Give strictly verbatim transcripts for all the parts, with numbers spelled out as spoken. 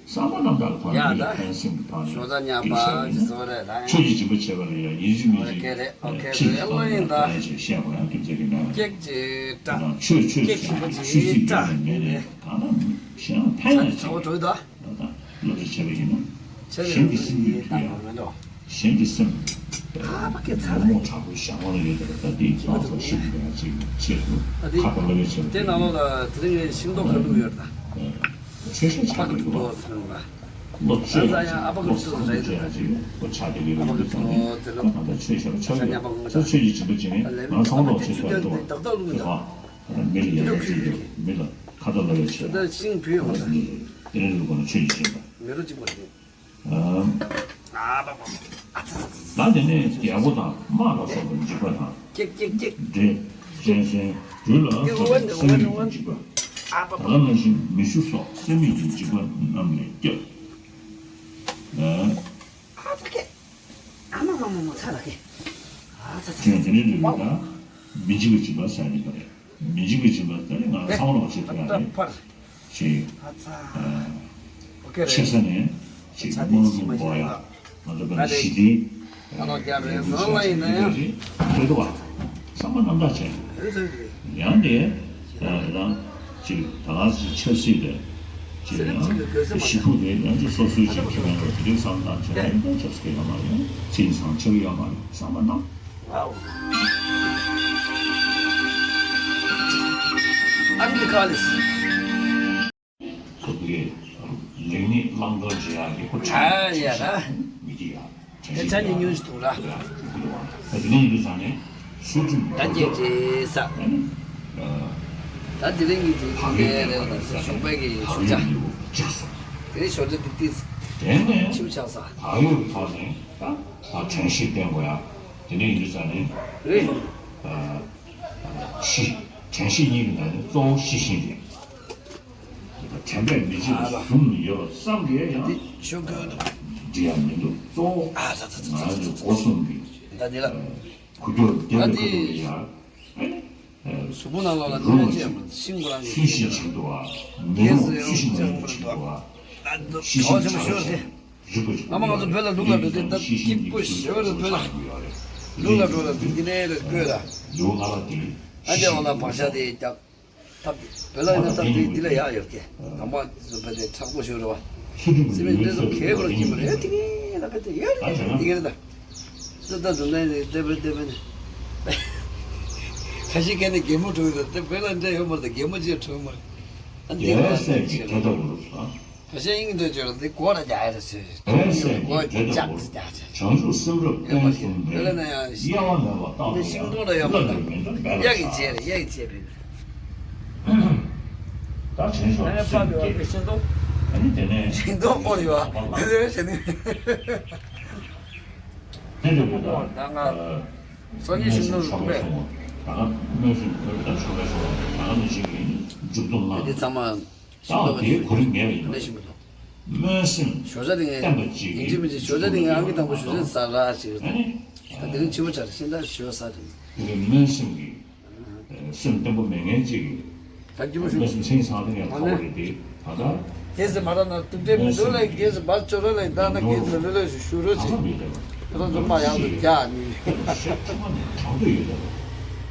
བསམ་པ་རྣམ་དག་གི་ཐོག་ནས་ཡ་མི་ལ་ད་ཕན་སེམས་ཀྱི་ཐོག་ནས་ཤོག་ད་ཉག་པ་ཅིག་བཟོ་རེད་ད། ཆོས་ཀྱི་སྦྱིན་པ་བྱེད་པ་ལ་ཡང་ཡིན་གཅིག་མིན་གཅིག་ཨོ་ཁེ་རེད། ཨོ་ཁེ་ཁྲིད་རེད། ཀྱི་ཐོག་ནས་ད་ཡིན་ད། ཕན་ཞིག་བཤད་པ་ཡང་སྐྱིད་ཚལ་གྱི་ནང་། སྐྱིད་ཅིག་ད། ཆོས་ཆོས་ཟེར་ན་ཆོས་སྲིད་ཡོད་ནས་མེད་ནས་གང་ན་གཞན་ལ་ཕན་ཡང་ཅིག་ད། སློབ་ཁྲིད་བྱས་པ་ཡིན་ན། གཞན་གྱི་སེམས་ཉིད་དུ་ཡང་། གཞན་གྱི་སེམས། ངོ་མ་དྲག་པོའི་ཞྭ་མོ་ལ་ཡོད་པ་ལ་ད་འདིའི་ཐོག་སོགས་ཤིན་ཏུ་ཡང་ཅིག་ཆེད་དུ་ཁ་པར་ལ་བའི་ཆེད་དུ། དེ་ནང་ལོགས་ལ་དེ་རིང་ངས་ཤིང་ཏོག་ག་བླུགས་ཡོད་ད། ཆོས་ཤ་ཆགས་པ་ཡོད་པ། བློ་བཅོས་ཡང་ཅིག་བློ་བཟང་པོ་བཅོས་ཡང་ཅིག་བློ་ཆགས་བསྡད་ཀྱི་ཡོད་པ་འདི་ཚོ་ནི་ཁོ་ན་ད་ཆོས་ཤ་ཆགས་ཡོད། ད་ཆོས་ཀྱི་སྦྱིན་པ་བྱེད་ནས་ང་ཚང་མ་ལོག་བྱེད་ཐུབ་ཡ་འདུག་བ། ད་མི་ལ་ཡ་ཡ་བྱེད་རྒྱུ་མི་ལ་ཁ་ཏ་ལ་ཡ་བྱེད་ད་ཤིང་བུས་ཧོ་ད། དེ་རིང་ལུགས་ཁོ་ན་ཆོས་ཀྱི་སྦྱིན་པ། མེ་རོ་གཅིག་པ་རེད། ཨ། ད་དེ་ནས་རྒྱལ་པོ་དང་དམག་ལ་སོགས་པའི་འཇིགས་པ་དང་། ཀྱེ་ཀྱེ་ཀྱེ། འདྲེ། གཅན་གཟན། སྦྲུལ་ལ་སོགས་པའི་སྲིན་མོའི་འཇིགས་པ། ད་ག་ནང་བཞིན་མི་ཆུ་སོགས་སྲིན་མོའི་འཇིགས་པ་རྣམས་ལས་སྐྱབས། ཨ། ཨ་ཚ་ཀྱེ། ཨ་མ་མ་མ་མ་ཚ་ལ་ཀྱེ། ཨ་ཚ་ཚ་ཚ། ཅན་དེ་ནས་འདྲེ་ལ་ད་མི་འཇིགས་པའི་འཇིགས་པ་ཟེར་ནི་པ་རེད། མི་འཇིགས་པའི་སྦྱིན་པ་དེ་ནི་ང་ཚང་མ་ལ་བྱེད་ཐུབ་ཡ་རེད། ཅེས། ཨ་ཚ། ཨོ་ཁེ་རེད། ཆེ་ས་ནས་ཅིག་ཨ་ཚ་དེ་དམངས་ཤིག་གླུ་མ་འབོག་ཡ། ང་ཚོ་བོད་ལ་ཞི་བདེའི་ཨ་ལོ་རྒྱབ་རེད་བཟང་ལ་ཡིན་ན་ཡང་། ཐོས་དོ་བ། བསམ་པ་རྣམ་དག་བྱས། ཡང་དེ་རང་ཅིག་ད་ག་ཅིག་ཆབ་སྲིད་དེ་ཅིག་ཡང་ཞི་ཕུག་དེ་ཡང་ཅིག་སོ་སོའི་ཅིག་ཁྱིམ་ཡང་རོ་དེ་རིང་བསམ་སྟངས་བྱས་ན་ཡང་ཅིག་ཆབ་སྲིད་ཡོད་མ་རེད། ཚེ་ཡིན་སང་ཆབ་ཡོད་མ་རེད་བསམ་པ་རྣམས། ཨ་མི་ཁ་ལིས། སོ་དེ་ལེགས་ཉེས་བླང་དོར་བྱེད་ཡག་གི་ཁོ་ཨ་ཡ་ར། མི་དེ་ཡ། དེ་ཆ་ཉིན་ཉུང་ཞིག་འདུག་ར། ད་དེ་ནས་ཡིན་དུས་ཙང་ནས་སུ་ཁྲིམས་ད་སྐྱེས་རྗེས་ས། ད་དེ་རིང་གི་དེ་དེ་རེད་ལ་ད་ཞོགས་པའི་གི་ཞོགས་ཇ། དེ་ནས་ཞོགས་ཇ་དེ་ཏིས། དེ་ནས་ཆིབས་ཆགས་ས། བག་ཡོད་ཐོག་ནས་ད་ད་དྲན་ཤེས་བསྟེན་དགོས་ཡ། དེ་ནས་ཡིན་དུས་ཙང་ནས་རེད། ཤི། དྲན་ཤེས་གཉིས་ཀྱི་ནང་ནས་གཙོ་བོ་ཤེས་བཞིན་རེད། དྲན་པས་མི་བརྗེད་པ་ཟུངས་ཡོད་བསམ་གྱི་ཡང་འདི་ཆོས་སྐད་འདྲི་ཡ་མི་འདུག་གཙོ་བོ་ང་རང་ཚོའི་སྒོ་གསུམ་གྱི་ད་འདི་ལ་ཁུ་སྐྱོར་བརྒྱབ་པའི་ཁ་ཐུག་ཡ། གཟུགས་པོ་ནང་ལོགས་ལ་གནོད་བྱེད་མ་ཤིང་ཁོ་རང་གི་ཚུལ་བཞིན་བྱེད་འདུག་བ། མི་རུང་ཚུལ་བཞིན་མི་རུང་བྱེད་འདུག་བ། ཤི་ཤིང་བྱ་བ་བྱེད། རིག་པ་ཞིག་ཨ་མ་ང་ཚོ་བོད་ལ་ལུག་ལ་འགྲོ་དུས་སྟབས་སྐྱིད་པོ་ཞེ་པོ་རེད། བོད་ལ་ལུག་ལ་འགྲོ་ལ་འདི་ནས་ལ་བསྐོས་ལ། ལུག་ལྔ་པ་དེ་ཨ་ཅེ་འོ་ལ་བག་ཤ་དེ་རྒྱབ། སྟབས་བདེ་བོད་ལ་ཡིན་ན་སྟབས་བདེ་འདི་ལ་ཡག་ཡོད་ཀྱི། དང་པོ་ཚོ་བོད་དེ་མཁྲེགས་པོ་ཞེ་པོ་རེད་བ། སེམས་ཡིན་འདྲེ་ཚོ་གས་གོ་ལ་ཁྱིམ་རེད་དེ་གས་ལ་བོད་དེ་ཡོད་རེད་དེ་གས་རེད་ད། ཚོ་ད་དུ་ལན་རེད་དེ་བོད་དེ་བོད་དེ། ཁ་ཤས་ཀྱི་ནི་གད་མོ་བྲོ་ཡོད་རེད་དེ་བོད་ལ་འདྲ་ཡོད་མ་རེད་དེ་གད་མོ་ཅིག་བྲོ་མ་རེད། ཨ་འདི་ལ་སེམས་ཀྱི་དེ་ལྟ་བུ་རུ་སོང་། ཁ་ཤས་དབྱིངས་འདྲ་བརྗོད་ལ་འདི་སྒོ་ལ་རྒྱག་ཡ་རེད་ཟེར། ཨེ་སེམས་ཀྱི་སྒོ་དེ་ལྟ་ལྕགས་བུ་སུ་རྒྱག་བྱས། བྱང་ཆུབ་སེམས་རབ་ཡོད་མ་བརྟན་གསུམ་ལྡན། དེ་ལ་ན་ཡང་དབྱེ་བ་མེད་པར་བརྟགས་པ་འདི་ཤིང་ཡང་སྡོང་འདྲ་ཡོད་མ་བརླག་རེད་མིན་འདུག་འབད་ལ་ཡ་གི་བྱས་རེད་ཡ་གི་བྱས་རེད། ད་བྱས་ཤོག་ཨ་ནི་སེམས་ཕ་བཀྱེད། ཤིང་སྡོང་། ཨ་ནི་དེ་ནས་ཤིང་སྡོང་ཨོ་ཡོད་ཨ་ལེ་བྱས་ནི། དེ་འདྲ་བུ་ད་ད་ང་སང་ཉིན་ཤིང་སྡོང་རུ་ཐུག་པས། ད་ང་སྨོན་ཤིང་ད་ཆོ་ག་ཤོག་ད་ང་ནི་ཤིང་གི་མཇུག་སྡོང་ལ། འདི་ཚང་མ། ད་དེའི་གོ་རིམ་ངེས་པ་ཡིན་པ་རེད། སྨོན་སེམས་ཞོ་ཇ་དེ་ངས་བརྟན་པ་གཅིག་ཡིན་གཅིག་མིན་གཅིག་ཞོ་ཇ་དེ་ངས་ཨང་ཀི་དང་པོ་ཞོ་ཇ་ཟ་ར་ཅིག་རེད། ད་དེ་རིང་ཕྱི་པོ་ཆར་ཤིང་རྟ་ཞོ་ཟ་རེད། དེ་གའི་སྨོན་སེམས་ཀྱི་སེམས་བརྟན་པོ་མེད་མཁན་གཅིག་གིས་ད་སྐྱིད་པོ་ཞུ། སྨོན་སེམས་སེམས་བཟང་དེ་ངས་ཁ་བོ་རེད་དེ་ད་ལྟ། རྒྱལ་སྲས་མ་ར་ན་དུག་སྤྲད་མི་འདུག་ལ་རྒྱལ་སྲས་མ་ཅོ་ར་ལ་ད་ན་རྒྱལ་སྲས་ལོ་ལོ་ཞུ་ཞུ་རོ་ཅིག་ད་ཚོ་མ་ཡག་ཏུ་རྒྱག་ནི།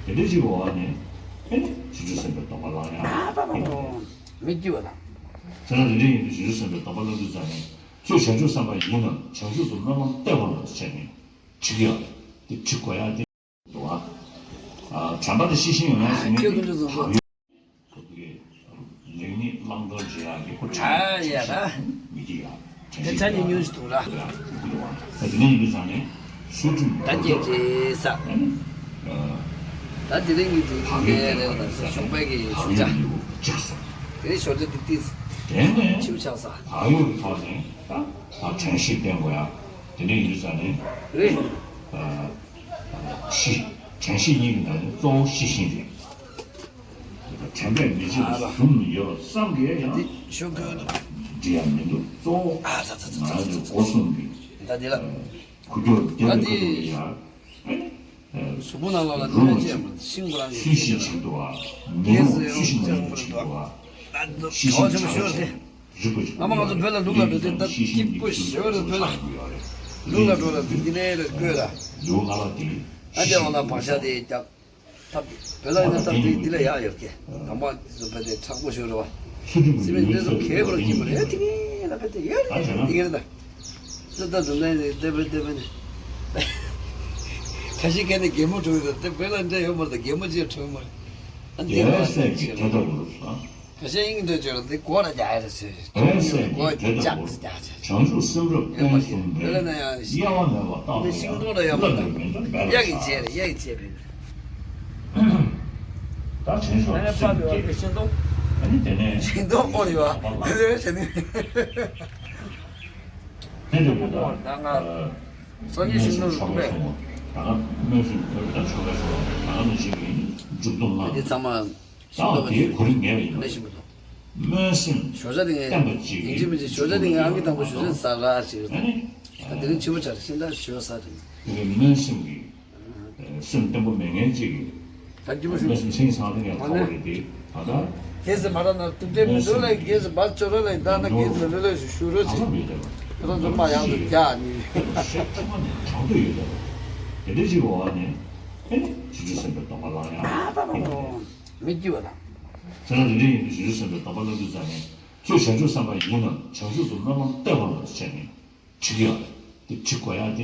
དེ་འདྲ་ཅིག་འོག་ནས། ཨེ་ནི་བྱང་ཆུབ་སེམས་དཔའི་སྡོམ་པ་བླང་ཡག་ཨ་པ་པ་པ། མི་སྐྱིད་པ་དང་། དེ་ན་དེ་འདྲ་ཡིན་དུས་བྱང་ཆུབ་སེམས་དཔའི་སྡོམ་པ་བླང་དུས་ཙམ་ནས་ཁྱོད་བྱང་ཆུབ་སེམས་དཔའ་ཡིན་ནམ་བྱང་ཆུབ་ཏུ་སྨོན་ལམ་གཏད་དགོས་ལ་བྱས་ནས་འཁྲིད་ཀྱི་ཡོད་རེད། དེ་འཁྲིད་དགོས་ཡག་དེ་འདུག་བ། དྲན་པ་དེ་ཤེས་བཞིན་ཡོད་ན་ཟེར་ནས་ཁྱོད་ཀུན་སྤྱོད་བཟང་པོ། ལེགས་ཉེས་བླང་དོར་བྱེད་ཡག་གི་ཁོ་ཨ་ཡ་ར། མི་དེ་ཡ། དེ་ཆ་ཉིན་ཉུང་ཞིག་འདུག་ར། ད་དེ་ནས་ཡིན་དུས་ཙང་ནས་སུ་ཁྲིམས་ད་སྐྱེས་རྗེས་ས། ད་དེ་རིང་གི་དེ་དེ་རེད་ལ་ད་ཞོགས་པའི་གི་ཞོགས་ཇ། དེ་ནས་ཞོགས་ཇ་དེ་ཏིས། དེ་ནས་ཆིབས་ཆགས་ས། བག་ཡོད་ཐོག་ནས་ད་ད་དྲན་ཤེས་བསྟེན་དགོས་ཡ། དེ་ནས་ཡིན་དུས་ཙང་ནས་རེད། ཤི། དྲན་ཤེས་གཉིས་ཀྱི་ནང་ནས་གཙོ་བོ་ཤེས་བཞིན་རེད། དྲན་པས་མི་བརྗེད་པ་ཟུངས་ཡོད་བསམ་གྱི་ཡང་འདི་ཤོག་གི་འདྲི་ཡ་མི་འདུག་གཙོ་བོ་ང་རང་ཚོའི་སྒོ་གསུམ་གྱི་ད་འདི་ལ་ཁུ་སྐྱོར་རྒྱབ་པའི་ཁུ་སྐྱོར་ཡ། གཟུགས་པོ་ནང་ལོགས་ལ་གནོད་བྱེད་མ་ཤིང་ཁོ་རང་གི་ཚུལ་བཞིན་བྱེད་འདུག་བ། མི་རུང་ཚུལ་བཞིན་མི་རུང་བྱེད་འདུག་བ། ཤི་ཤིང་བྱ་བྱེད། རིག་པ་ཅིག་ཨ་མ་ང་ཚོ་བོད་ལ་ལུག་ལ་འགྲོ་དུས་ད་སྐྱིད་པོ་ཞེ་པོ་རེད། བོད་ལ་ལུག་ལ་འགྲོ་ལ་འདི་ནས་ལ་བསྐོས་ལ། ལུག་ལྔ་པ་དེ། ཨ་དེ་འོག་ལ་བག་ཤ་དེ་རྒྱབ། ད་བོད་ལ་ཡིན་ན་ད་འདི་འདི་ལ་ཡག་ཡོད་ཀྱི། དང་པ་འདི་ཚོ་བོད་དེ་མཁྲེགས་པོ་ཞེ་པོ་རེད་བ། སི་མེན་འདི་ཚོ་གས་པོ་ར་ཁྱིམ་པ་རེད། དེ་གས་ལ་བོད་དེ་ཡག་རེད། དེ་གས་རེད་ད། ཙི་ད་དུ་ལན་རེད་བདེ་བོད་བདེ་བོད་ནི། ཁ་ཤས་ཁ་ནས་གད་མོ་འཁྲུག་ཡོད་ད། དེ་བོད་ལ་འདྲ་ཡོད་མ་རེད་ད། གད་མོ་ཅིག་འཁྲུག་མ་རེད། ཨ་འདི་ལ་ཡང་སེམས་ཀྱི་ཐད་ཐོག་རུ་སོང་། ཁ་ཤས་ཡིན་འདོད་བྱོས་ལ་འདི་སྒོ་ལ་རྒྱག་ཡ་རེད་ཟེར། ཡང་སེམས་ཀྱི་ཐད་ཐོག་རུ་བྱང་ཆུབ་སེམས་རབ་ཡོད་མ་རེད། བསྟན་གསུམ་དེ་དབྱེ་བ་མེད་པར་བརྟགས་པ་ཡང་བླ་མེད་མེད་པར་འབད་པ་དང་། གཡག་གི་རྗེས་རེད། གཡག་གི་རྗེས་རེད། ད་དྲན་ཤོག་སེམས་བསྐྱེད། ཨ་ནི་དེ་ནས་ཤིང་སྡོང་ཨོ་ཡོད་ཨ་ལེ་ཟེར་ནི། དེ་འདྲ་བོ་ད་ང་སང་ཉིན་ཤིང་སྡོང་རུ་འདུག་པས། ད་ང་སྨོན་ཤིང་ད་ང་ཆོ་ག་ཤོ་ད་ང་ནི་ཞིག་ཡིན་མཇུག་སྡོམ་ལ། འདི་ཚང་མ་ད་དེའི་གོ་རིམ་ངེས་པ་ཡིན་པ་རེད། སྨོན་སེམས། ཞོར་ཇ་དེ་ངས་བསྟན་པ་གཅིག་ཡིན་གཅིག་མིན་གཅིག་ཞོར་ཇ་དེ་ངས་ཨང་ཀི་དང་པོ་ཞོར་ཇ་ཟ་ག་ཅིག་རེད། ད་དེ་རིང་ཕྱི་པོ་ཆར་ཤིང་རྟ་ཞོ་ཟ་རེད། དེ་གའི་སྨོན་སེམས་ཀྱི་སེམས་བརྟན་པོ་མེད་མཁན་གཅིག་གིས་ད་སྐྱིད་པོ་ཞིག་སྨོན་སེམས་ཚིག་ཚང་དེ་ངས་གོ་བ་རེད་དེ་ད་ལྟ། རྒྱལ་སྲས་མ་ར་ན་དུག་སྤྲད་མི་འདུག་ལ། རྒྱལ་སྲས་མ་ཅོ་ར་ལ་ད་ན་རྒྱལ་སྲས་ལོ་ལོ་ཞུ་ཞུ་རོ་ཅིག་ཁྱོད་རང་ཚོ་མ་ཡག་ཏུ་རྒྱག་ནི། ཤེས་ཐུབ་པ་ནི་དྲང་དུ་ཡོད་དེ་དེ་འདྲ་ཅིག་འོག་ནས་ཨེ་ནི་བྱང་ཆུབ་སེམས་དཔའི་སྡོམ་པ་བླང་ཡག་ཨ་ད་ན་ནོ། མི་སྐྱིད་པ་དང་། ཁྱེད་རང་དེ་འདྲ་ཡིན་དུས་བྱང་ཆུབ་སེམས་དཔའི་སྡོམ་པ་བླང་དུས་ཙང་ནས་ཁྱོད་བྱང་ཆུབ་སེམས་དཔའ་ཡིན་ནམ་བྱང་ཆུབ་ཏུ་སྨོན་ལམ་གཏད་པ་ལ་བྱས་ནས་འཁྲིད་ཀྱི་ཡོད་རེད། དེ་འཁྲིད་དགོས་ཡག་དེ།